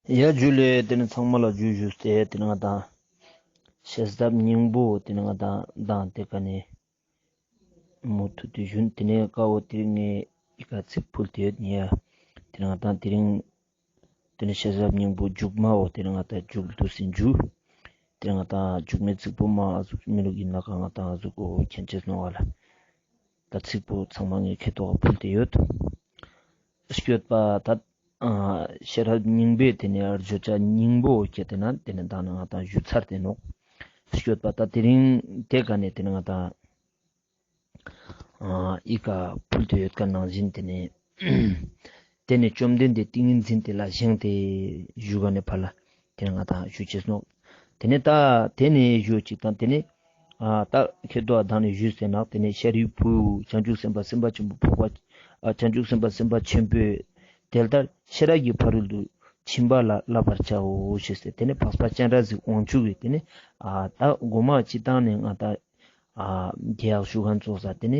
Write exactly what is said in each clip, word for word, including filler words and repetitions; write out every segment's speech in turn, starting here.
ཡ་ཇུ་ལེ། ཏེ་ནེ་ཚང་མ་ལ་ཇུ་ཞུས་ཏེ་ཏེ་ནེ་ང་དང་ཤེས་རབ་སྙིང་པོ་ཏེ་ནེ་ང་དང་མདང་ཏེ་ཀ་ནེ་མུ་མཐུད་དེ་ཞུན། ཏེ་ནེ་ཀ་བོ་དེ་རིང་ངའི་ཨི་ཀ་ཚིག་ཕུལ་ཏེ་ཡོད་ནི་ཡ། ཏེ་ནེ་ང་དང་དེ་རིང་ཏེ་ནེ་ཤེས་རབ་སྙིང་པོ་མཇུག་མ་བོ་ཏེ་ནེ་ང་དང་མཇུག་བསྡུ་ཟིན་ཞུ། ཏེ་ནེ་ང་དང་མཇུག་མའི་ཚིག་པོ་མ་ཨ་ཟུག་མི་ལུག་ཨིན་ན་ཀ་ང་དང་ཨ་ཟུག་གོ་མཁྱེན་ཅེས་ནོག་ག་ལ། ད་ཚིག་པོ་ཚང་མ་ངས་ཁེ་ཏོག་ཕུལ་ཏེ་ཡོད། སྐྱོད་པ་ད་ཨ་ཤེས་རབ་སྙིང་པོའི་ཏེ་ནེ་བརྗོད་བྱ་སྙིང་པོ་ཁྱེར་ཏེ་ན་ཏེ་ནེ་མདང་ནེ་ང་དང་ཞུ་ཚར་ཏེ་ནོག། སྐྱོད་པ་ད་དེ་རིང་ཏེ་ཀ་ནེ་ཏེ་ནེ་ང་དང་ཨ་ཨི་ཀ་ཕུལ་ཏེ་ཡོད་ཀ་ནང་བཞིན་ཏེ་ནེ་ཏེ་ནེ་བཅོམ་ལྡན་འདས་ཏིང་ངེ་འཛིན་དེ་ལ་བཞེངས་ཏེ་ཞུ་ག་ནེ་ཕར་ལ་ཏེ་ནེ་ང་དང་ཞུ་ཅེས་ནོག། ཏེ་ནེ་ད་ཏེ་ནེ་ཞུ་ཅིག་དང་ཏེ་ནེ་ཨ་ད་ཁེ་ཏོག་མདང་ནེ་ཞུས་ཟེར་ན་ཏེ་ནེ་ཤཱ་རིའི་བུ་བྱང་ཆུབ་སེམས་དཔའ་སེམས་དཔའ་ཆེན་པོ་འཕགས་པ་ཨ་བྱང་ཆུབ་སེམས་དཔའ་སེམས་དཔའ་ཆེན་པོས་དེ་ལྟར་ཤེས་རབ་ཀྱི་ཕ་རོལ་ཏུ་ཕྱིན་པ་ལ་བསླབ་པར་བྱའོ་ཞེས་ཟེར། ཏེ་ནེ་འཕགས་པ་སྤྱན་རས་གཟིགས་དབང་ཕྱུག་གིས་ཏེ་ནེ་ཨ་ད་གོ་མ་སྤྱིར་བཏང་ནེ་ང་དང་ཨ་རྒྱལ་ཞུ་ཁན་ཙོགས་ས་ཏེ་ནེ་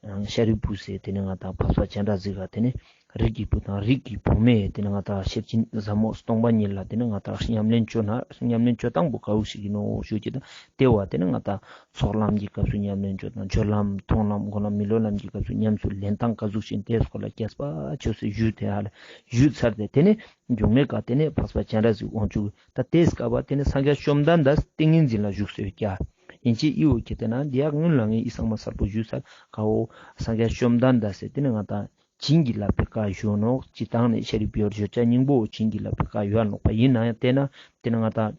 ཨ་ཤཱ་རིའི་བུ་ཟེར་ཏེ་ནེ་ང་དང་འཕགས་པ་སྤྱན་རས་གཟིགས་ལ་ཏེ་ནེ་རིགས་ཀྱི་བུ་དང་རིགས་ཀྱི་བུ་མོས་ཏེ་ནེ་ང་དང་ཤེར་ཕྱིན་ཟབ་མོ་སྟོང་པ་ཉིད་ལ་ཏེ་ནེ་ང་དང་ཉམས་ལེན་ཅོ་ན་ཉམས་ལེན་ཅོ་སྟངས་པོ་ག་བོ་ཞིག་ཨིན་ནོག་ཞུ་ཅིག་དང་ཏེ་བོ་ཏེ་ནེ་ང་དང་ཚོགས་ལམ་གྱི་སྐབས་སུ་ཉམས་ལེན་ཅོ་དང་སྦྱོར་ལམ་མཐོང་ལམ་སྒོམ་ལམ་མི་སློབ་ལམ་གྱི་སྐབས་སུ་ཉམས་སུ་ལེན་སྟངས་ག་ཟུག་ཞིག་ཨིན་ཏེ་སྐོར་ལ་རྒྱས་པ་ཅོས་ཏེ་ཞུས་ཏེ་ཧ་ལ་ཞུས་ཚར་ཏེ་ཏེ་ནེ་མཇུག་མའི་ཀ་ཏེ་ནེ་འཕགས་པ་སྤྱན་རས་གཟིགས་དབང་ཕྱུག་ད་ཏེ་སྐབས་པ་ཏེ་ནེ་སངས་རྒྱས་བཅོམ་ལྡན་འདས་ཏིང་ངེ་འཛིན་ལ་བཞུགས་སོ་ཀྱ། ཨིན་ཅི་ཨི་བོ་ཁྱེར་ཏེ་ན་འདི་ཡག་སྔོན་ལ་ངས་ཨི་ཚང་མ་གསལ་པོ་ཞུས་ཚར་ཀ་བོ། སངས་རྒྱས་བཅོམ་ལྡན་འདས་ཟེར་ཏེ་ནེ་ང་དང་བྱིན་གྱིས་བརླབས་པའི་བཀའ་ཞུ་ནོག། སྤྱིར་བཏང་ནེ་ཤཱ་རིའི་བུའི་བརྗོད་བྱ་སྙིང་པོ་བོ་བྱིན་གྱིས་བརླབས་པའི་བཀའ་ཡོད་ནོག་པ། ཨིན་ནའང་ཏེ་ནེ་ཏེ་ནེ་ང་དང་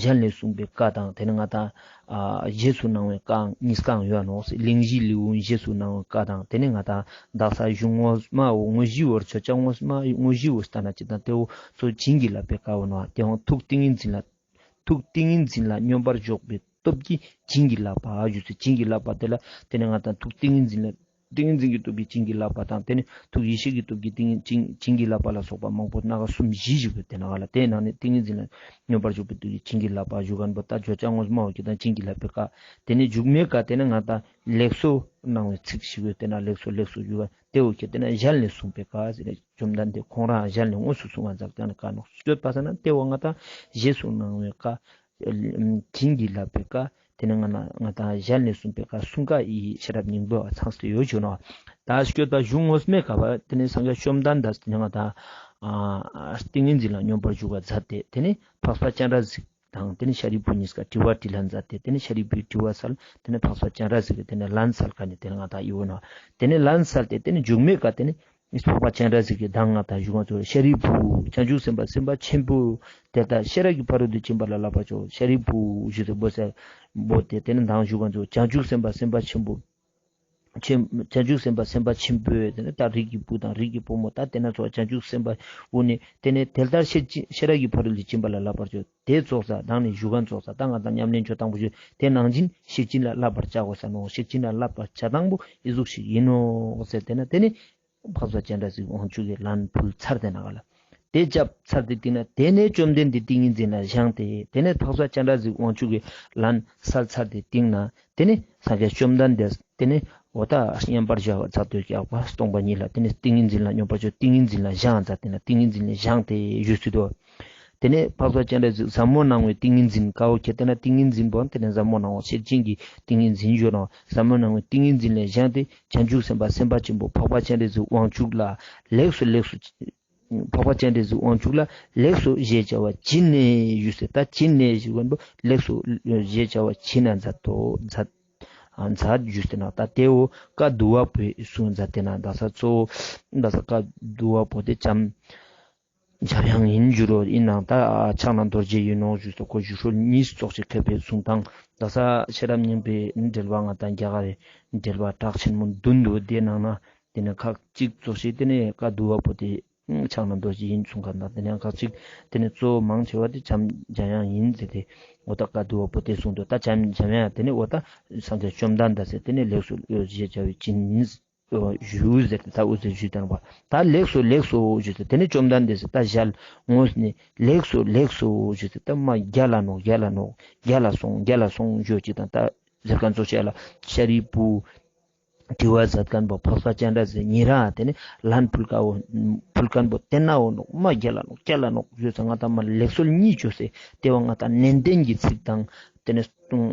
ཞལ་ནས་གསུངས་པའི་བཀའ་དང་ཏེ་ནེ་ང་དང་ཨ་རྗེས་སུ་གནང་བའི་བཀའ་གཉིས་ཀའང་ཡོད་ནོག། གླེང་གཞི་ལེའུ་རྗེས་སུ་གནང་བའི་བཀའ་དང་ཏེ་ནེ་ང་དང་དག་ས་གཞུང་ངོ་མ་བོ་དངོས་གཞི་བོ་བརྗོད་བྱ་དངོས་མ་དངོས་གཞི་བོ་ལྟ་ན་ཅི་དང་ཏེ་བོ་ཚོ་བྱིན་གྱིས་བརླབས་པའི་བཀའ་བོ་ནོག། ཏེ་བོ་ཐུགས་ཏིང་ངེ་འཛིན་ལ་ཐུགས་ཏིང་ངེ་འཛིན་ལ་སྙོམས་པར་འཇུག་པའི་སྟོབས་ཀྱིས་བྱིན་གྱིས་བརླབས་པ་ཞུས་ཏེ་བྱིན་གྱིས་བརླབས་པ་ཏེ་ལ་ཏེ་ནེ་ང་དང་ཐུགས་ཏིང་ངེ་འཛིན་ལ་ཏིང་ངེ་འཛིན་གྱི་སྟོབས་ཀྱིས་བྱིན་གྱིས་བརླབས་པ་དང་ཏེ་ནེ་ཐུགས་ཡེ་ཤེས་ཀྱི་སྟོབས་ཀྱིས་ཏིང་བྱིན་བྱིན་གྱིས་བརླབས་པ་ལ་སོགས་པ་མང་པོ་སྣ་ཁ་གསུམ་བཞི་ཞིག་ཡོད་ཏེ་ནེ་ང་ལ་ཏེ་ནང་ནེ་ཏིང་ངེ་འཛིན་ལ་སྙོམས་པར་འཇུག་པའི་སྟོབས་ཀྱིས་བྱིན་གྱིས་བརླབས་པ་ཞུ་ཁན་བོ་ད་བརྗོད་བྱ་དངོས་མ་བོ་ཁྱེར་ཏེ་ན་བྱིན་གྱིས་བརླབས་པའི་བཀའ། ཏེ་ནེ་མཇུག་མའི་བཀའ་ཏེ་ནེ་ང་དང་ལེགས་སོ་གནང་བའི་ཚིག་ཞིག་ཡོད་ཏེ་ན་ལེགས་སོ་ལེགས་སོ་ཞུ་བ་ཏེ་བོ་ཁྱེར་ཏེ་ན་ཞལ་ནས་གསུངས་པའི་བཀའ་ཟེར་ཏེ་བཅོམ་ལྡན་འདས་ཁོང་རང་ཞལ་ནས་དངོས་སུ་གསུང་བ་མཛད་ཀྱང་ནི་བཀའ་ནོག། སྐྱོད་པ་ཟེར་ན་ཏེ་བོ་ང་དང་རྗེས་སུ་གནང་བའི་བཀའ། བྱིན་གྱིས་བརླབས་པའི་བཀའ། ཏེ་ནེ་ང་ན་ང་དང་ཞལ་ནས་གསུངས་པའི་བཀའ་གསུམ་ཀ་ཨི་ཤེས་རབ་སྙིང་པོ་བོ་ཚང་སྟེ་ཡོད་ཞུ་ནོག། ད་སྐྱོད་པ་གཞུང་དངོས་མའི་བཀའ་བོ་ཏེ་ནེ་སངས་རྒྱས་བཅོམ་ལྡན་འདས་ཏེ་ནེ་ང་དང་ཨ་ཏིང་ངེ་འཛིན་ལ་སྙོམས་པར་འཇུག་པ་མཛད་དེ་ཏེ་ནེ་འཕགས་པ་སྤྱན་རས་གཟིགས་དང་ཏེ་ནེ་ཤཱ་རིའི་བུ་གཉིས་ཀ་དྲི་བ་དྲིས་ལན་མཛད་དེ་ཏེ་ནེ་ཤཱ་རིའི་བུས་དྲི་བ་སལ། ཏེ་ནེ་འཕགས་པ་སྤྱན་རས་གཟིགས་ཀྱིས་ཏེ་ནེ་ལན་སལ་ཀ་ནེ་ཏེ་ནེ་ང་དང་ཨི་བོ་ནོག། ཏེ་ནེ་ལན་སལ་ཏེ་ཏེ་ནེ་མཇུག་མའི་བཀའ་ཏེ་ནེ་འཕགས་པ་སྤྱན་རས་གཟིགས་ཀྱིས་མདང་ང་དང་ཞུ་ཁན་ཙོགས་ཤཱ་རིའི་བུ་བྱང་ཆུབ་སེམས་དཔའ་སེམས་དཔའ་ཆེན་པོ་དེ་ལྟར་ཤེས་རབ་ཀྱི་ཕ་རོལ་ཏུ་ཕྱིན་པ་ལ་བསླབ་པར་བྱའོ། ཤཱ་རིའི་བུ་ཞུས་ཏེ་བོ་ཟེར་བོ་ཏེ་ཏེ་ནེ་མདང་ཞུ་ཁན་ཙོགས་བྱང་ཆུབ་སེམས་དཔའ་སེམས་དཔའ་ཆེན་པོ་ཆེན་བྱང་ཆུབ་སེམས་དཔའ་སེམས་དཔའ་ཆེན་པོས་ཏེ་ནེ་ད་རིགས་ཀྱི་བུ་དང་རིགས་ཀྱི་བུ་མོ་ད་ཏེ་ནེ་ཙོགས་བྱང་ཆུབ་སེམས་དཔའ་བོ་ནི་ཏེ་ནེ་དེ་ལྟར་ཤེས་བྱ་ཤེས་རབ་ཀྱི་ཕ་རོལ་ཏུ་ཕྱིན་པ་ལ་བསླབ་པར་བྱའོ། ཏེ་ཙོགས་ས་མདང་ནེ་ཞུ་ཁན་ཙོགས་ས་ད་ང་དང་ཉམས་ལེན་ཅོ་སྟངས་པོ་ཞུ་ཏེ་ནང་བཞིན་ཤེར་ཕྱིན་ལ་བསླབ་པར་བྱ་དགོས་ས་ནོག། ཤེར་ཕྱིན་ལ་བསླབ་པར་བྱ་སྟངས་པོ་ཨི་ཟུག་ཞིག་ཨིན་ནོག་ཟེར་ཏེ་ནེ་ཏེ་ནེ་འཕགས་པ་སྤྱན་རས་གཟིགས་དབང་ཕྱུག་གིས་ལན་ཕུལ་ཚར་ཏེ་ནེ་ག་ལ་ཏེ་བཅབས་ཚར་ཏེ་སྟིང་ནེ་ཏེ་ནེ་བཅོམ་ལྡན་འདས་ཏིང་ངེ་འཛིན་ལ་བཞེངས་ཏེ་ཏེ་ནེ་འཕགས་པ་སྤྱན་རས་གཟིགས་དབང་ཕྱུག་གིས་ལན་སལ་ཚར་ཏེ་སྟིང་ནེ་ཏེ་ནེ་སངས་རྒྱས་བཅོམ་ལྡན་འདས་ཏེ་ནེ་འོ་ད་མཉམ་པར་བཞག་པ་མཛད་དེ་ཀྱག་པ་སྟོང་པ་ཉིད་ལ་ཏེ་ནེ་ཏིང་ངེ་འཛིན་ལ་སྙོམས་པར་འཇུག་ཏིང་ངེ་འཛིན་ལ་བཞེངས་མཛད་དེ་ན་ཏིང་ངེ་འཛིན་ལ་བཞེངས་ཏེ་ཞུས་སུ་དོ། ཏེ་ནེ་འཕགས་པ་སྤྱན་རས་གཟིགས་ཟབ་མོ་སྣང་བའི་ཏིང་ངེ་འཛིན་ཀ་བོ་ཁྱེར་ཏེ་ན་ཏིང་ངེ་འཛིན་པོ་ཏེ་ནེ་ཟབ་མོ་སྣང་བ་ཤེར་ཕྱིན་གྱི་ཏིང་ངེ་འཛིན་ཞུ་ནོག། ཟབ་མོ་སྣང་བའི་ཏིང་ངེ་འཛིན་ལ་བཞེངས་ཏེ་བྱང་ཆུབ་སེམས་དཔའ་སེམས་དཔའ་ཆེན་པོ་འཕགས་པ་སྤྱན་རས་གཟིགས་དབང་ཕྱུག་ལ་ལེགས་སོ་ལེགས་སོ། འཕགས་པ་སྤྱན་རས་གཟིགས་དབང་ཕྱུག་ལ་ལེགས་སོ་ཞེས་བྱ་བ་བྱིན་ནས་ཞུས་ཟེར་ད་བྱིན་ནས་ཞུ་བ་པོ་ལེགས་སོ་ཞེས་བྱ་བ་བྱིན་ན་མཛད་དོ་མཛད་མཛད་ཞུས་ཟེར་ན་ད་ཏེ་བོ་བཀའ་བསྡུ་བ་པོའི་གསུང་མཛད་དེ་ན་ད་ས་གཙོ་བོ་ད་ས་བཀའ་བསྡུ་བ་པོ་ཏེ་འཇམ་འཇམ་དབྱངས་ཨིན་ཞུ་རོགས་ཨིན་ནང་ད་ཕྱག་ན་རྡོ་རྗེ་ཨིན་ནོག་ཞུས་ཏེ་ཁོ་ཞུ་སྲོལ་གཉིས་ཙོགས་ཤིག་མཁས་པའི་གསུང་དང་ད་ས་ཤེས་རབ་སྙིང་པོའི་འགྲེལ་པ་ང་དང་རྒྱ་གར་རི་འགྲེལ་པ་གྲགས་ཆེན་མོ་བདུན་འདུག་ཏེ་ནང་ན་ཏེ་ནེ་ཁག་ཅིག་ཙོགས་ཤིག་ཏེ་ནེ་བཀའ་བསྡུ་བ་པོ་ཏེ་ཕྱག་ན་རྡོ་རྗེ་ཨིན་གསུང་ཁན་དང་ཏེ་ནེ་ཁག་ཅིག་ཏེ་ནེ་གཙོ་བོ་མང་ཆེ་བ་ཏེ་འཇམ་འཇམ་དབྱངས་ཨིན་ཟེར་ཏེ་འོ་ད་བཀའ་བསྡུ་བ་པོ་ཏེ་གསུང་དུག། ད་འཇམ་འཇམ་དབྱངས་ཏེ་ནེ་འོ་ད་སངས་རྒྱས་བཅོམ་ལྡན་འདས་ཟེར་ཏེ་ནེ་ལེགས་སོ་ཞེས་བྱ་བའི་བྱིན་ནི་ཞུ་ཟེར་ཏེ་ད་འུ་ཚོས་ཞུས་དང་པ་ད་ལེགས་སོ་ལེགས་སོ་ཞུས་ཏེ་ཏེ་ནེ་བཅོམ་ལྡན་འདས་ཟེར་ད་ཞལ་ངོས་ནེ་ལེགས་སོ་ལེགས་སོ་ཞུས་ཏེ་ད་མ་རྒྱལ་ལ་ནོག་རྒྱལ་ལ་ནོག་རྒྱལ་ལ་སོང་རྒྱལ་ལ་སོང་ཞུ་ཅིག་དང་ད་ཟེར་ཁན་ཙོགས་ཤིག་ལ་ཤཱ་རིའི་བུ་ དྲི་བ་ཟེར་ཁན་པོ་འཕགས་པ་སྤྱན་རས་གཟིགས་ཉེ་རང་ཏེ་ནེ་ལན་ཕུལ་ཁན་པོ་ཕུལ་ཁན་པོ་ཏེ་ན་འོ་ནོག་མ་རྒྱལ་ལ་ནོག་རྒྱལ་ལ་ནོག་ཞུས་ས་ང་ཏང་མ་ལེགས་གསོལ་གཉིས་ཅོས་སེ་ཏེ་བོ་ང་ཏང་ནན་ཏན་གྱི་ཚིག་དང་ཏེ་ནེ་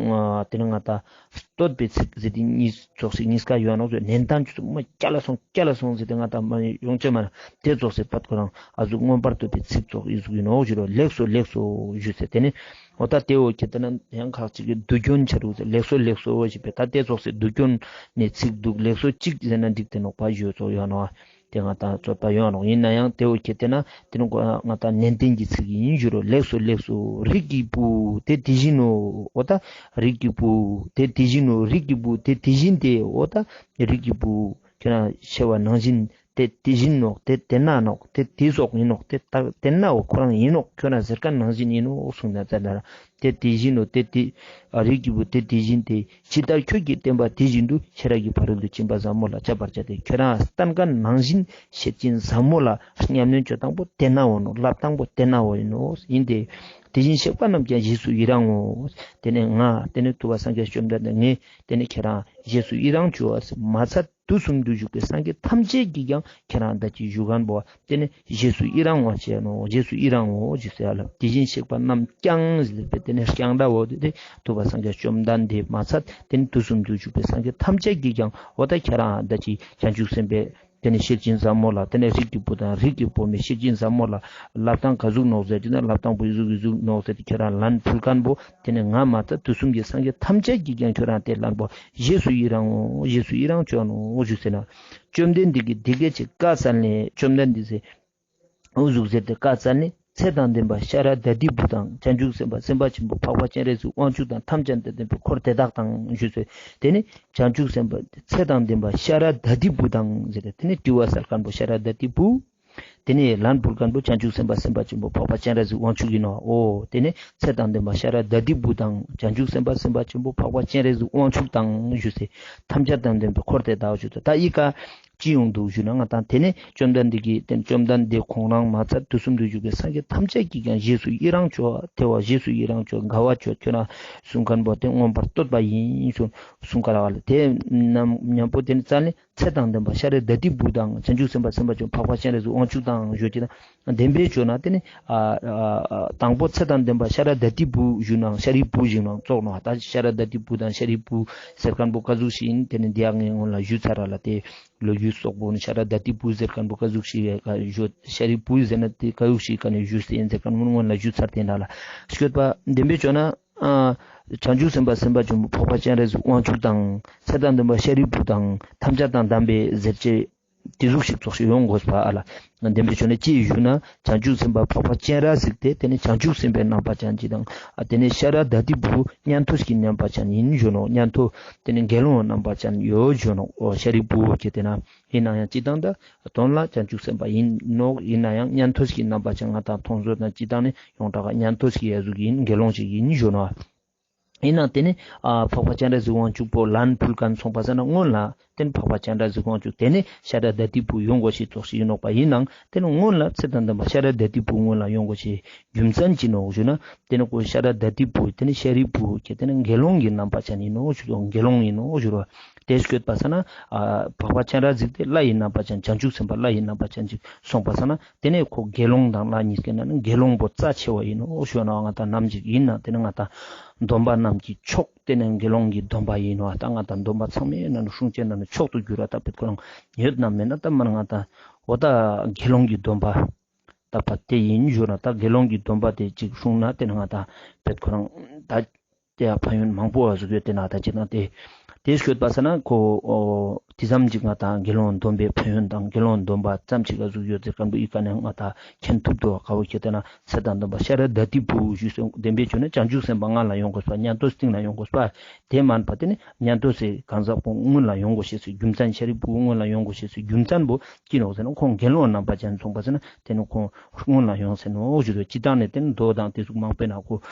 ཏེ་ནེ་ང་ཏང་བསྟོད་པའི་ཚིག་ཟེར་ཏེ་གཉིས་ཙོགས་སེ་གཉིས་ཀ་ཡོད་ནོག་ཟེར་ནན་ཏན་ཅོས་སེ་མ་རྒྱལ་ལ་སོང་རྒྱལ་ལ་སོང་ཟེར་ཏེ་ང་ཏང་མ་ཡོང་ཅེས་མ་ན་ཏེ་ཙོགས་སེ་པད་ཁོ་རང་ཨ་ཟུག་མངོན་པར་བསྟོད་པའི་ཚིག་ཙོགས་ཨི་ཟུག་ཨིན་ནོག་ཞུ་རོག་ལེགས་སོ་ལེགས་སོ་ཞུས་སེ་ཏེ་ནེ་འོ་ད་ཏེ་བོ་ཁྱེད་ཏེ་ན་ཡང་ཁ་ཅིག་གི་དུས་རྒྱུན་ཆ་རུག་ཟེར་ལེགས་སོ་ལེགས་སོ་ཞེས་པས་ད་ཏེ་ཙོགས་སེ་དུས་རྒྱུན་ནེ་ཚིག་དུག་ལེགས་སོ་གཅིག་ཟེར་ན་འགྲིག་ཏེ་ནོག་པ་ཞུ་ཙོགས་ཡོད་ནོག་ཏེ་ང་ཏང་རྩོད་པ་ཡོད་ནོག་ཨིན་ན་ཡང་ཏེ་བོ་ཁྱེད་ཏེ་ན་ཏེ་ནེ་ང་ཏང་ནན་ཏན་གྱི་ཚིག་ཨིན་ཞུ་རོག་ལེགས་སོ་ལེགས་སོ་རིགས་ཀྱི་བུ་ཏེ་དེ་བཞིན་ནོ་འོ་ད་རིགས་ཀྱི་བུ་ཏེ་དེ་བཞིན་ནོ་རིགས་ཀྱི་བུ་ཏེ་དེ་བཞིན་ཏེ་འོ་ད་རིགས་ཀྱི་བུ་ཁྱོད་རང་ཤེས་པ་ནང་བཞིན་ཏེ་དེ་བཞིན་ནོག་ཏེ་དེ་ན་ནོག་ཏེ་དེ་ཙོགས་ཨིན་ནོག་ཏེ་ད་དེ་ན་འོ་ཁོ་རང་ཨིན་ནོག་ཁྱོད་རང་ཟེར་ཁན་ནང་བཞིན་ཨིན་ནོག་གསུངས་ན་ཙ་ན་ཏེ་དེ་བཞིན་ནོ་ཏེ་དེ་རིགས་ཀྱི་བུ་ཏེ་དེ་བཞིན་ཏེ་ཇི་ལྟར་ཁྱོད་ཀྱིས་བསྟན་པ་དེ་བཞིན་དུ་ཤེས་རབ་ཀྱི་ཕ་རོལ་ཏུ་ཕྱིན་པ་ཟབ་མོ་ལ་ཁྱབ་པར་བྱ་སྟེ་ཁྱོད་རང་བསྟན་ཁན་ནང་བཞིན་ཤེར་ཕྱིན་ཟབ་མོ་ལ་ཉམས་ལེན་ཅོ་སྟངས་པོ་ཏེ་ན་འོ་ནོག་ལབ་སྟངས་པོ་ཏེ་ན་འོ་ཨིན་ནོག་ཨིན་ཏེ། དེ་བཞིན་གཤེགས་པ་རྣམས་ཀྱང་རྗེས་སུ་ཡི་རང་ངོ་། ཏེ་ནེ་ང་ཏེ་ནེ་ཐུབ་པ་སངས་རྒྱས་བཅོམ་ལྡན་འདས་ངས་ཏེ་ནེ་ཁྱེད་རང་རྗེས་སུ་ཡི་རང་ཅོ་བ་མ་ཚད་དུས་གསུམ་དུ་བཞུགས་པའི་སངས་རྒྱས་ཐམས་ཅད་ཀྱིས་ཀྱང་ཁྱེད་རང་ད་ཅི་ཞུ་ཁན་པོ་ཏེ་ནེ་རྗེས་སུ་ཡི་རང་ངོ་ཅེས་ནོག་རྗེས་སུ་ཡི་རང་ངོ་ཞེས་ཟེར་ལ། དེ་བཞིན་གཤེགས་པ་རྣམས་ཀྱང་ཟེར་ཏེ་ཏེ་ནེ་ཀྱང་འདྲ་བོ་ཏེ་ཐུབ་པ་སངས་རྒྱས་བཅོམ་ལྡན་འདས་མ་ཚད་ཏེ་ནེ་དུས་གསུམ་དུ་བཞུགས་པའི་སངས་རྒྱས་ཐམས་ཅད་ཀྱིས་ཀྱང་འོ་ད་ཁྱེད་རང་ད་ཅི་བྱང་ཆུབ་སེམས་དཔའི་ཏེ་ནེ་ཤེར་ཕྱིན་ཟབ་མོ་ལ་ཏེ་ནེ་རིགས་ཀྱི་བུ་དང་རིགས་ཀྱི་བུ་མོའི་ཤེར་ཕྱིན་ཟབ་མོ་ལ་ལབ་སྟངས་ག་ཟུག་ནོག་ཟེར་ཏེ་ན་ལབ་སྟངས་པོ་ཨི་ཟུག་ཨི་ཟུག་ནོག་ཟེར་ཏེ་ཁྱེད་རང་ལན་ཕུལ་ཁན་པོ་ཏེ་ནེ་ང་མ་ཚད་དུས་གསུམ་གྱི་སངས་རྒྱས་ཐམས་ཅད་ཀྱིས་ཀྱང་ཁྱོད་རང་ཏེ་ལན་པོ་རྗེས་སུ་ཡི་རང་ངོ་རྗེས་སུ་ཡི་རང་ཅོ་ནོག་ཞུས་ཟེར་ན། བཅོམ་ལྡན་འདས་ཀྱིས་འདི་སྐད་ཅེས་བཀའ་སྩལ་ནས་བཅོམ་ལྡན་འདས་ཟེར་འུ་ཟུག་ཟེར་ཏེ་བཀའ་སྩལ་ནས། ཚེ་དང་ལྡན་པ་ཤཱ་ར་དྭ་ཏིའི་བུ་དང་། བྱང་ཆུབ་སེམས་དཔའ་སེམས་དཔའ་ཆེན་པོ་འཕགས་པ་སྤྱན་རས་གཟིགས་དབང་ཕྱུག་དང་། ཐམས་ཅད་དང་ལྡན་པའི་འཁོར་དེ་དག་དང་ཞུས་སོ། ཏེ་ནེ་བྱང་ཆུབ་སེམས་དཔའ་ཚེ་དང་ལྡན་པ་ཤཱ་ར་དྭ་ཏིའི་བུ་དང་ཟེར་ཏེ་ཏེ་ནེ་དྲི་བ་སལ་ཁན་པོ་ཤཱ་ར་དྭ་ཏིའི་བུ། ཏེ་ནེ་ལན་ཕུལ་ཁན་པོ་བྱང་ཆུབ་སེམས་དཔའ་སེམས་དཔའ་ཆེན་པོ་འཕགས་པ་སྤྱན་རས་གཟིགས་དབང་ཕྱུག་ཨིན་ནོག་འོ་ཏེ་ནེ་ཚེ་དང་ལྡན་པ་ཤཱ་ར་དྭ་ཏིའི་བུ་དང་། བྱང་ཆུབ་སེམས་དཔའ་སེམས་དཔའ་ཆེན་པོ་འཕགས་པ་སྤྱན་རས་གཟིགས་དབང་ཕྱུག་དང་ཞུས་སེ། ཐམས་ཅད་དང་ལྡན་པའི་འཁོར་དེ་དག་ཞུས་སོ། ད་ཨི་ཀ་ཅི་ཡོང་དུག་ཞུ་ན་ང་ཏང་ཏེ་ནེ་བཅོམ་ལྡན་འདས་ཀྱིས་ཏེ་བཅོམ་ལྡན་འདས་ཁོང་རང་མ་ཚད་དུས་གསུམ་དུ་བཞུགས་པའི་སངས་རྒྱས་ཐམས་ཅད་ཀྱིས་ཀྱང་རྗེས་སུ་ཡི་རང་ཅོ་ཏེ་བོ་རྗེས་སུ་ཡི་རང་ཅོ་དགའ་བ་ཅོ་ཁྱོད་རང་གསུང་ཁན་པོ་ཏེ་མངོན་པར་བསྟོད་པ་ཨིན་གསུང་གསུང་ཀ་ར་བ་ལ་ཏེ་ནམ་ཉམ་པོ་ཏེ་ནེ་རྩ་ནེ་ཚེ་དང་ལྡན་པ་ཤཱ་ར་དྭ་ཏིའི་བུ་དང་། བྱང་ཆུབ་སེམས་དཔའ་སེམས་དཔའ་ཆེན་པོ་འཕགས་པ་སྤྱན་རས་གཟིགས་དབང་ཕྱུག་དང་ཞུ་ཅེས་དང་ལྡན་པའི་ཆོས་ན་ཏེ་ནེ་ཨ་ཨ་དང་པོ་ཚེ་དང་ལྡན་པ་ཤཱ་ར་དྭ་ཏིའི་བུ་ཞུ་ནའང་ཤཱ་རིའི་བུ་ཞུ་ནའང་ཙོགས་ནོག་ད་ཤཱ་ར་དྭ་ཏིའི་བུ་དང་ཤཱ་རིའི་བུ་ཟེར་ཁན་པོ་ཀ་ཟུག་ཤིག་ཨིན་ཏེ་ནེ་འདི་ཡང་ངས་སྔོན་ལ་ཞུས་ཚར་ར་ལ་ཏེ། ལོ་རྒྱུས་སོགས་པོ་ནི་ཤཱ་ར་དྭ་ཏིའི་བུ་ཟེར་ཁན་པོ་ཀ་ཟུག་ཤིག་ཡ་ཀ་ཞོ་ཤཱ་རིའི་བུ་ཟེར་ན་ཏེ་ཀ་ཟུག་ཤིག་ཀ་ནེ་ཞུས་ཏེ་ཨིན་ཟེར་ཁན་པོ་སྔོན་ལ་ཞུས་ཚར་ཏེ་ན་ལ་སྐྱོད་པ་ལྡན་པའི་ཆོས་ན་ཨ་བྱང་ཆུབ་སེམས་དཔའ་སེམས་དཔའ་ཆེན་པོ་འཕགས་པ་སྤྱན་རས་གཟིགས་དབང་ཕྱུག་དང་ཚེ་དང་ལྡན་པ་ཤཱ་རིའི་བུ་དང་ཐམས་ཅད་དང་ལྡན་པའི་ཟེར་ཅེས་ཏེ་ཟུག་ཤིག་ཙོགས་ཤིག་ཡོང་དགོས་པ་ཨ་ལ་ལྡན་པའི་ཆོས་ན་ཅི་ཞུ་ན་བྱང་ཆུབ་སེམས་དཔའ་འཕགས་པ་སྤྱན་རས་གཟིགས་ཏེ་ཏེ་ནེ་བྱང་ཆུབ་སེམས་དཔའི་རྣམ་པ་ཅན་ཅིག་དང་ཨ་ཏེ་ནེ་ཤཱ་ར་དྭ་ཏིའི་བུ་ཉན་ཐོས་ཀྱི་རྣམ་པ་ཅན་ཨིན་ཞུ་ནོག་ཉན་ཐོས་ཏེ་ནེ་དགེ་སློང་རྣམ་པ་ཅན་ཡོད་ཞུ་ནོག་འོ་ཤཱ་རིའི་བུ་ཁྱེད་ཏེ་ན། ཨིན་ནའང་སྤྱིར་བཏང་ད་དོན་ལ་བྱང་ཆུབ་སེམས་དཔའ་ཨིན་ནོག་ཨིན་ནའང་ཉན་ཐོས་ཀྱི་རྣམ་པ་ཅན་ང་ཏང་མཐོང་ཚུལ་དང་སྤྱིར་བཏང་ནི་ཡོངས་གྲགས་ཉན་ཐོས་ཀྱི་ཡ་ཟུག་ཨིན་དགེ་སློང་ཞིག་ཨིན་ཞུ་ནོག་ཨིན་ནའང་ཏེ་ནེ་ཨ་འཕགས་པ་སྤྱན་རས་གཟིགས་དབང་ཕྱུག་པོ་ལན་ཕུལ་ཁན་སོང་པ་ས་ན་སྔོན་ལ་ཏེ་ནེ་འཕགས་པ་སྤྱན་རས་གཟིགས་དབང་ཕྱུག་ཏེ་ནེ་ཤཱ་ར་དྭ་ཏིའི་བུ་ཡོང་དགོས་ཤེས་ཙོགས་ཤིག་ཨིན་ནོག་པ་ཨིན་ནའང་ཏེ་ནེ་སྔོན་ལ་ཚེ་དང་ལྡན་པ་ཤཱ་ར་དྭ་ཏིའི་བུ་སྔོན་ལ་ཡོང་དགོས་ཤེས་རྒྱུ་མཚན་ཅི་ནོག་ཞུ་ན་ཏེ་ནེ་ཁོ་ཤཱ་ར་དྭ་ཏིའི་བུ་ཏེ་ནེ་ཤཱ་རིའི་བུ་ཁྱེད་ཏེ་ནེ་དགེ་སློང་གི་རྣམ་པ་ཅན་ཨིན་ནོག་ཞུ་དགེ་སློང་ཨིན་ནོག་ཞུ་རོ། ཏེ་སྐྱོད་པ་ས་ན་ཨ་འཕགས་པ་སྤྱན་རས་གཟིགས་ཏེ་ལྷ་ཡི་རྣམ་པ་ཅན་བྱང་ཆུབ་སེམས་དཔའ་ལྷ་ཡི་རྣམ་པ་ཅན་ཅིག་སོང་པ་ས་ན་ཏེ་ནེ་ཁོ་དགེ་སློང་དང་ལྷ་གཉིས་ཀའི་ནང་ནེ་དགེ་སློང་པོ་རྩ་ཆེ་བ་ཨིན་ནོག་ཞུ་ན་ང་ཏང་ནམ་ཞིག་ཨིན་ན་ཏེ་ནེ་ང་ཏང་སྡོམ་པ་རྣམས་ཀྱི་མཆོག་ཏེ་ནེ་དགེ་སློང་གི་སྡོམ་པ་ཨིན་ནོག་ད་ང་ཏང་སྡོམ་པ་ཚང་མའི་ནང་ནེ་སྲུང་ཅེས་ནང་ནེ་མཆོག་ཏུ་གྱུར་བ་ད་དཔེ་ཁོ་རང་ཡོད་ན་མེད་ན་ད་མར་ང་ཏང་འོ་ད་དགེ་སློང་གི་སྡོམ་པ་ད་པ་ཏེ་ཨིན་ཞུ་ན་ད་དགེ་སློང་གི་སྡོམ་པ་ཏེ་ཅིག་སྲུང་ན་ཏེ་ནེ་ང་ཏང་དཔེ་ཁོ་རང་ད་ཏེ་ཡང་ཕན་ཡོན་མང་པོ་ཨ་ཟུག་ཡོད་ཏེ་ན་ད་ཅི་ན་ཏེ་ཏེ་སྐྱོད་པ་ས་ན་ཁོ་འོ་ཏེ་ཙམ་ཅིག་ང་ཏང་དགེ་སློང་སྡོམ་པའི་ཕན་ཡོན་དང་དགེ་སློང་སྡོམ་པ་ཙམ་ཅིག་ཨ་ཟུག་ཡོད་ཟེར་ཁན་པོ་ཨི་ཀ་ནེ་ང་ཏང་མཁྱེན་ཐུབ་དོ། ཁ་བོ་ཁྱེད་ཏེ་ན་ཚེ་དང་ལྡན་པ་ཤཱ་ར་དྭ་ཏིའི་བུ་ཞུས་སོ་ལྡན་པའི་ཆོས་ན་བྱང་ཆུབ་སེམས་དཔའ་སྔ་ལ་ཡོང་དགོས་པ་ཉན་ཐོས་སྟིང་ལ་ཡོང་དགོས་པ་ཏེ་མན་པ་ཏེ་ནེ་ཉན་ཐོས་སི་གང་ཟག་པོ་སྔོན་ལ་ཡོང་དགོས་ཤེས་སི་རྒྱུ་མཚན་ཤཱ་རིའི་བུ་སྔོན་ལ་ཡོང་དགོས་ཤེས་སི་རྒྱུ་མཚན་པོ་ཅི་ནོག་ཟེར་ན་ཁོང་དགེ་སློང་རྣམ་པ་ཅན་སོང་པ་ས་ན་ཏེ་ནེ་ཁོང་སྔོན་ལ་ཡོང་ཟེར་ནོག་ཞུ་དོ། སྤྱིར་བཏང་ནེ་ཏེ་ནེ་མདོ་དང་ཏེ་ཟུག་མང་པོའི་ནང་ཁོ་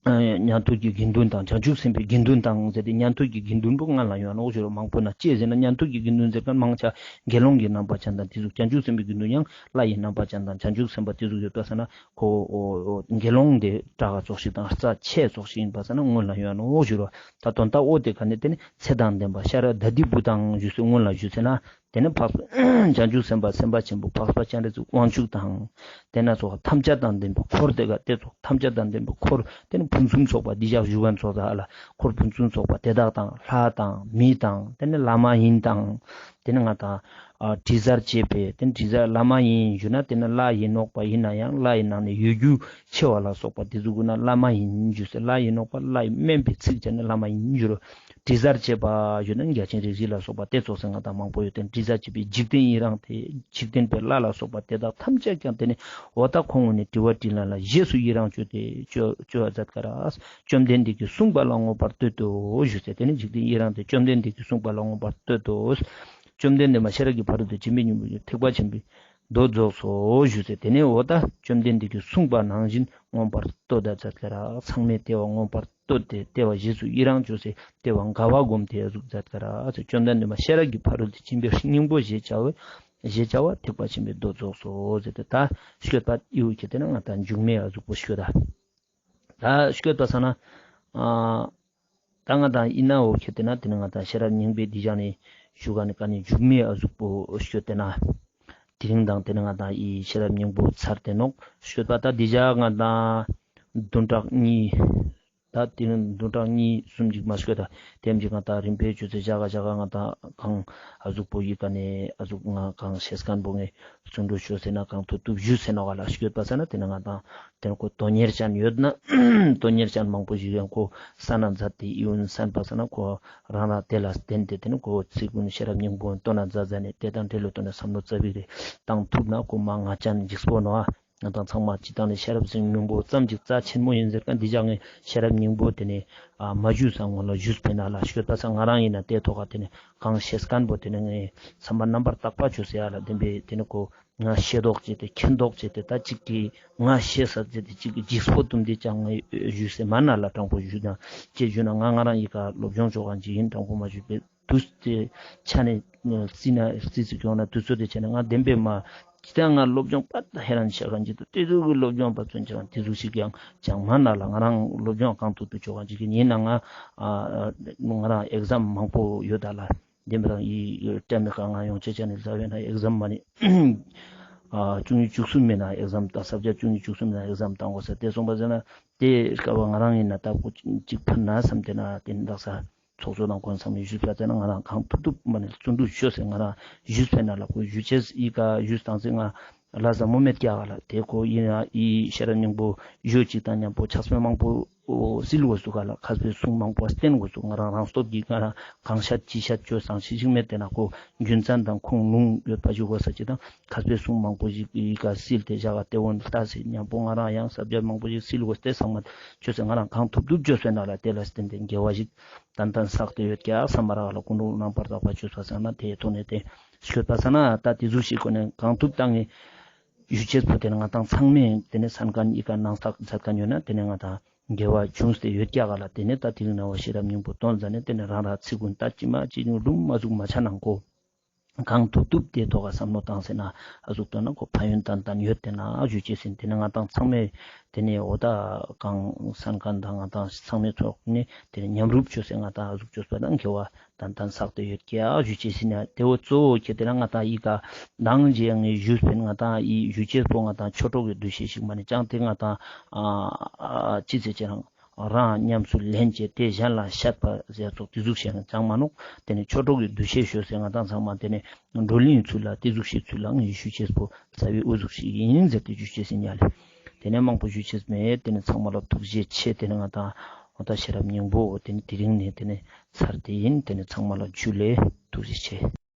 ཉན་ཐོས་ཀྱི་དགེ་འདུན་དང་བྱང་ཆུབ་སེམས་དཔའི་དགེ་འདུན་དང་ཟེར་ཏེ་ཉན་ཐོས་ཀྱི་དགེ་འདུན་པོ་ང་ལ་ཡོང་ནོག་ཞུ་རོགས། མང་པོ་ན་ཅི་ཟེར་ན་ཉན་ཐོས་ཀྱི་དགེ་འདུན་ཟེར་ཁན་མང་ཆེ་དགེ་སློང་གི་རྣམ་པ་ཅན་དང་དེ་ཟུག་བྱང་ཆུབ་སེམས་དཔའི་དགེ་འདུན་ཡང་ལྷ་ཡི་རྣམ་པ་ཅན་དང་བྱང་ཆུབ་སེམས་དཔའ་དེ་ཟུག་ཡོད་པ་ས་ན་ཁོ་དགེ་སློང་དེ་དྲག་ག་ཙོགས་ཤིག་དང་རྩ་ཆེ་ཙོགས་ཤིག་ཡིན་པ་ས་ན་སྔོན་ལ་ཡོང་ནོག་ཞུ་རོགས། ད་དོན་དག་འོ་དེ་ག་ནས་དེ་ནི་ཚེ་དང་ལྡན་པ་ཤ་ར་དྭ་ཏིའི་བུ་དང་ཞུས་སེ་སྔོན་ལ་ཞུས་སེ་ན། དེ་ནི་འཕགས་པ་བྱང་ཆུབ་སེམས་དཔའ་སེམས་དཔའ་ཆེན་པོ་འཕགས་པ་སྤྱན་རས་གཟིགས་དབང་ཕྱུག་དང་། དེ་ན་ཙོགས་ཐམས་ཅད་དང་ལྡན་པའི་འཁོར་དེ་ག་དེ་ཙོགས་ཐམས་ཅད་དང་ལྡན་པའི་འཁོར་དེ་ནི་ཕུན་སུམ་ཚོགས་པ་འདི་ཞག་བཞུགས་པ་ཙོགས་ད་ཧ་ལ་འཁོར་ཕུན་སུམ་ཚོགས་པ་དེ་དག་དང་ལྷ་དང་མི་དང་དེ་ནི་བླ་མ་ཡིན་དང་། དེ་ནི་ང་དང་ཨ་དྲི་ཟར་བཅས་པའི་དེ་ནི་དྲི་ཟར་བླ་མ་ཡིན་ཞུ་ན་དེ་ནི་ལྷ་ཡིན་ནོག་པ་ཡིན་ན་ཡང་ལྷ་ཡི་ནང་ནས་ཡོད་རྒྱུ་ཆེ་བ་ལ་སོགས་པ་དེ་ཟུག་གུ་ན་བླ་མ་ཡིན་ཞུ་སེ་ལྷ་ཡིན་ནོག་པ་ལྷ་ཡི་དམན་པའི་ཚིག་བྱས་ནས་བླ་མ་ཡིན་ཞུ་རོགས། དྲི་ཟར་བཅས་པ་ཞུ་ན་བརྒྱ་བྱིན་རིག་བྱེད་ལ་སོགས་པ་དེ་ཙོགས་སེ་ང་དང་མང་པོ་ཡོད་དེ་དྲི་ཟར་བཅས་པའི་འཇིག་རྟེན་ཡི་རང་དེ་འཇིག་རྟེན་པའི་ལྷ་ལ་སོགས་པ་དེ་དག་ཐམས་ཅད་ཀྱང་དེ་ནི་འོ་ད་ཁོང་ངོ་ནས་དྲི་བ་དྲིས་ལན་ལ་རྗེས་སུ་ཡི་རང་བཅོས་ཏེ་བཅོ་བཅོ་བ་མཛད་ཀ་ར། བཅོམ་ལྡན་འདས་ཀྱིས་གསུངས་པ་ལ་མངོན་པར་བསྟོད་དོ་ཞུས་སེ་དེ་ནི་འཇིག་རྟེན་ཡི་རང་དེ་བཅོམ་ལྡན་འདས་ཀྱིས་གསུངས་པ་ལ་མངོན་པར་བསྟོད་དོ། བཅོམ་ལྡན་འདས་མ་ཤེས་རབ་ཀྱི་ཕ་རོལ་ཏུ་ཕྱིན་པའི་སྙིང་པོ་ཐེག་པ་ཆེན་པོའི་མདོ་རྫོགས་སོ་ཞུས་སེ་དེ་ནི་འོ་ད་བཅོམ་ལྡན་འདས་ཀྱིས་གསུངས་པ་ནང་བཞིན་མངོན་པར་བསྟོད་ད་མཛད་ཀ་ར། ཚང་མས་དེ་བ་མངོན་པར་བསྟོད་དེ་དེ་བ་རྗེས་སུ་ཡི་རང་བཅོས་སེ་དེ་བ་དགའ་བ་སྒོམ་སྟེ་ཨ་ཟུག་མཛད་ཀ་ར། བཅོམ་ལྡན་འདས་མ་ཤེས་རབ་ཀྱི་ཕ་རོལ་ཏུ་ཕྱིན་པའི་སྙིང་པོ་ཞེས་བྱ་བ་ཞེས་བྱ་བ་ཐེག་པ་ཆེན་པོའི་མདོ་རྫོགས་སོ་ཟེར་ཏེ་ད་ཤོད་པ་ཨི་བོ་ཁྱེར་ཏེ་ན་ང་དང་མཇུག་མའི་ཨ་ཟུག་པོ་ཤོད་ད། ད་ཤོད་པ་ས་ན་ཨ་ད་ང་དང་ཨི་ན་འོ་ཁྱེར་ཏེ་ན་དེ་ནི་ང་དང་ཤེས་རབ་སྙིང་པོའི་འདི་ཞག་ནི་ཞུ་ག་ནི་ཀ་ནི་མཇུག་མའི་ཨ་ཟུག་པོ་ཤོད་དེ་ན། དེ་རིང་དང་དེ་ནི་ང་དང་ཨི་ཤེས་རབ་སྙིང་པོ་ཚར་ཏེ་ནོག་ཤོད་པ། ད་འདི་ཞག་ང་དང་བདུན་ཕྲག་གཉིས། ད་དེ་རིང་བདུན་ཕྲག་གཉིས་གསུམ་ཅིག་མ་ཤོད་ད་དེམ་ཅིག་ང་དང་རིམ་པས་ཆུ་ཚོད་ཞག་ག་ཞག་ག་ང་དང་གང་ཨ་ཟུག་པོ་ཡི་ཀ་ནི་ཨ་ཟུག་ང་གང་ཤེས་ཁན་པོ་ངས་བརྩོན་འགྲུས་ཤོད་ཟེར་ན་གང་ཐུབ་ཐུབ་ཞུས་ཟེར་ནོག་ག་ལ་ཤོད་པ་ས་ན་དེ་ནི་ང་དང་དེ་ནི་ཁོ་དོན་གཉེར་ཅན་ཡོད་ན་དོན་གཉེར་ཅན་མང་པོ་ཞིག་ཡང་ཁོ་ས་ན་མཛད་དེ་ཨི་ཡོན་སན་པ་ས་ན་ཁོ་རང་རང་དེ་ལ་བརྟེན་ཏེ་དེ་ནི་ཁོ་ཚིག་ཀུན་ཤེས་རབ་སྙིང་པོ་བཏོན་ན་མཛད་མཛད་ནས་དེ་དང་འབྲེལ་ལོ་བཏོན་ན་བསམ་བློ་རྩ་བིག་རེ་བཏང་ཐུབ་ན་ཁོ་མ་ང་ཅན་འཇིགས་པོ་ནོག་ཨ། ང་དང་ཚང་མ་སྤྱི་བཏང་ནས་ཤེས་རབ་སྙིང་པོ་ཙམ་ཅིག་རྩ་ཆེན་མོ་ཡིན་ཟེར་ཁན་འདི་ཞག་ངས་ཤེས་རབ་སྙིང་པོ་དེ་ནི་ཨ་མ་ཞུས་ས་སྔོན་ལ་ཞུས་པས་ན་ལ་ཤོད་པ་ས་ང་རང་ཡིན་ན་དེ་ཐོག་ག་དེ་ནི་གང་ཤེས་ཁན་པོ་དེ་ནི་ངས་བསམ་པ་རྣམ་པར་དག་པ་ཆོས་སེ་ཡ་ལ་བདེན་པའི་དེ་ནི་ཁོ་ང་ཤེས་མདོག་བྱས་ཏེ་མཁྱེན་མདོག་བྱས་ཏེ་ད་ཅིག་གི་ང་ཤེས་ས་བྱས་ཏེ་ཅིག་གི་འཇིགས་པོ་བཏུམ་དེ་ཅང་ངས་ཞུས་སེ་མ་ན་ལ་དྲང་པོ་ཞུས་ན་ཅེས་ཞུས་ན་ང་ང་རང་ཡི་ཀ་སློབ་སྦྱོང་ཆོག་ག་ཅིག་ཡིན་དྲང་པོ་མ་ཞུས་པས། དུས་དེ་ཆ་ནས་བརྩིས་ན་བརྩིས་སུ་སྐྱོང་ན་དུས་ཚོད་དེ་ཆ་ནས་ང་བདེན་པས་མ་ཅི་ལྟར་ང་སློབ་སྦྱོང་པ་ཧེ་རན་ཆ་ག་ཅིག་ཏུ་དེ་ཟུག་གི་སློབ་སྦྱོང་པ་ཚུན་ཆ་ག་དེ་ཟུག་ཞིག་ཡང་ཅང་མ་ན་ལ་ང་རང་སློབ་སྦྱོང་གང་ཐུབ་ཐུབ་ཆོག་ག་ཅིག་ཡིན་ན་ང་ཨ་ང་རང་ཨེག་ཛམ་མང་པོ་ཡོད་ད་ལ་བདེན་པ་རང་ཡི་ཏྲ་མི་ཁ་ང་ཡོང་ཆེ་ཆ་ནས་ལ་བས་ན་ཨེག་ཛམ་མ་ནི་ཨ་བཅུ་གཉིས་བཅུ་གསུམ་མེད་ན་ཨེག་ཛམ་ད་ས་བརྒྱ་བཅུ་གཉིས་བཅུ་གསུམ་མེད་ན་ཨེག་ཛམ་བཏང་དགོས་ས་དེ་སོང་པ་ཟེར་ན་དེ་སྐབས་པ་ང་རང་ཡིན་ན་ད་ཁོ་ཅིག་ཕན་ན་བསམ་དེ་ན་དེ་འདག་ས། ཚོགས་གཙོ་དང་ཁོང་ཚང་མས་ཞུས་པ་དེ་ན་ང་རང་གང་ཐུབ་ཐུབ་མ་ནས་བརྩོན་འགྲུས་ཤོད་ཟེར་ང་རང་ཞུས་པས་ན་ལ་ཁོ་ཞུ་ཅེས་ཨི་ཀ་ཞུས་དང་ཟེར་ང་ལ་ཟ་མོ་མེད་ཀྱག་ག་ལ་དེ་ཁོ་ཡིན་ན་ཨི་ཤེས་རབ་སྙིང་པོ་ཞུ་ཅིག་དང་མཉམ་པོ་ཕྱག་དཔེ་མང་པོ་སིལ་དགོས་སུ་ག་ལ་མཁས་པའི་གསུང་མང་པོ་བསྟན་དགོས་སུ་ང་རང་རང་སྟོབས་ཀྱིས་ང་རང་གང་ཤད་ཅི་ཤད་ཅོ་སང་ཤི་ཞིག་མེད་དེ་ན་ཁོ་རྒྱུ་མཚན་དང་ཁུངས་ལུང་ཡོད་པ་ཞུ་དགོས་ས་ཅི་དང་མཁས་པའི་གསུང་མང་པོ་ཞིག་ཨི་ཀ་སིལ་ཏེ་བཞག་ག་དེ་འོན་ལྟ་ཟེར་མཉམ་པོ་ང་རང་ཡང་ས་བརྒྱ་མང་པོ་ཞིག་སིལ་དགོས་ཏེ་ཚང་མ་ཆོས་ཟེར་ང་རང་གང་ཐུབ་ཐུབ་ཅོ་ཟེར་ན་ལ་དེ་ལ་བརྟེན་ཏེ་དགེ་བ་ཞིག་ཏན་ཏན་བསགས་ཏེ་ཡོད་ཀྱག་བསམ་པ་རག་ལ་ཀུན་སློང་རྣམ་པར་དག་པ་ཅོས་པ་ཟེར་ན་དེའི་ཐོག་ནས་དེ་ཤོད་པ་ཟེར་ན་ད་དེ་ཟུག་ཞིག་གོ་ནས་གང་ཐུབ་བཏང་ངེ་ཞུ་ཅེས་པོ་དེ་ནི་ང་དང་ཚང་མས་དེ་ནི་སན་ཁན་ཨི་ཀ་ནང་བསགས་མཛད་ཁན་ཡོད་ན་དེ་ནི་ང་དང་དགེ་བ་བྱུང་སྟེ་ཡོད་ཀྱག་ག་ལ་དེ་ནི་ད་དེ་རིང་ན་བ་ཤེས་རབ་སྙིང་པོ་དོན་ཟ་ནས་དེ་ནི་རང་རང་ཚིག་ཀུན་ད་ཅི་མ་ཅི་ཉུང་རུམ་མ་ཟུག་མ་ཆ་ནང་གོ། གང་ཐུབ་ཐུབ་དེ་ཐོག་ག་བསམ་བློ་བཏང་ཟེར་ན་ཨ་ཟུག་ཏོ་ན་ཁོ་ཕན་ཡོན་ཏན་ཏན་ཡོད་དེ་ན་ཞུ་ཅེས་ཟིན་དེ་ནི་ང་དང་ཚང་མས་དེ་ནི་འོ་ད་གང་སན་ཁན་དང་ང་དང་ཚང་མས་ཐོག་ནས་དེ་ནི་མཉམ་རུབ་ཅོས་ཟེར་ང་དང་ཨ་ཟུག་ཅོས་པ་དང་དགེ་བ་ཏན་ཏན་བསགས་ཏེ་ཡོད་ཀྱག་ཞུ་ཅེས་ཟིན་ན་དེ་བོ་གཙོ་བོ་ཁྱེད་དེ་ན་ང་དང་ཨི་ཀ་དང་རྗེས་ངས་ཞུས་པིན་ང་དང་ཨི་ཞུ་ཅེས་པོ་ང་དང་ཆོས་གྲོགས་ཀྱི་འདུ་ཤེས་ཤིག་མ་ནི་ཅང་དེ་ང་དང་ཨ་ཅི་ཟེར་ཅེ་རང་རང་ཉམས་སུ་ལེན་ཅེས་དེ་གཞན་ལ་བཤད་པ་ཟེར་ཚོགས་དེ་ཟུག་བཤད་ན་ཅང་མ་ནོག་དེ་ནི་ཆོས་གྲོགས་ཀྱི་འདུ་ཤེས་ཤོད་ཟེར་ང་དང་ཚང་མ་དེ་ནི་བགྲོ་གླེང་ཚུལ་ལ་དེ་ཟུག་ཤེས་ཚུལ་ལ་ངས་ཞུ་ཅེས་པོ་རྩ་བའི་འུ་ཟུག་ཞིག་ཡིན་ཟེར་ཏེ་ཞུ་ཅེས་ཡིན་ཡ་ལེ། དེ་ནས་མང་པོ་ཞུ་ཅེས་མེད། དེ་ནི་ཚང་མ་ལ་ཐུགས་རྗེ་ཆེ། དེ་ནི་ང་དང་འོ་ད་ཤེས་རབ་སྙིང་པོ་དེ་ནི་དེ་རིང་ནས་དེ་ནི་ཚར་ཏེ་ཡིན། དེ་ནི་ཚང་མ་ལ་ཇུ་ལེ། ཐུགས་རྗེ་ཆེ།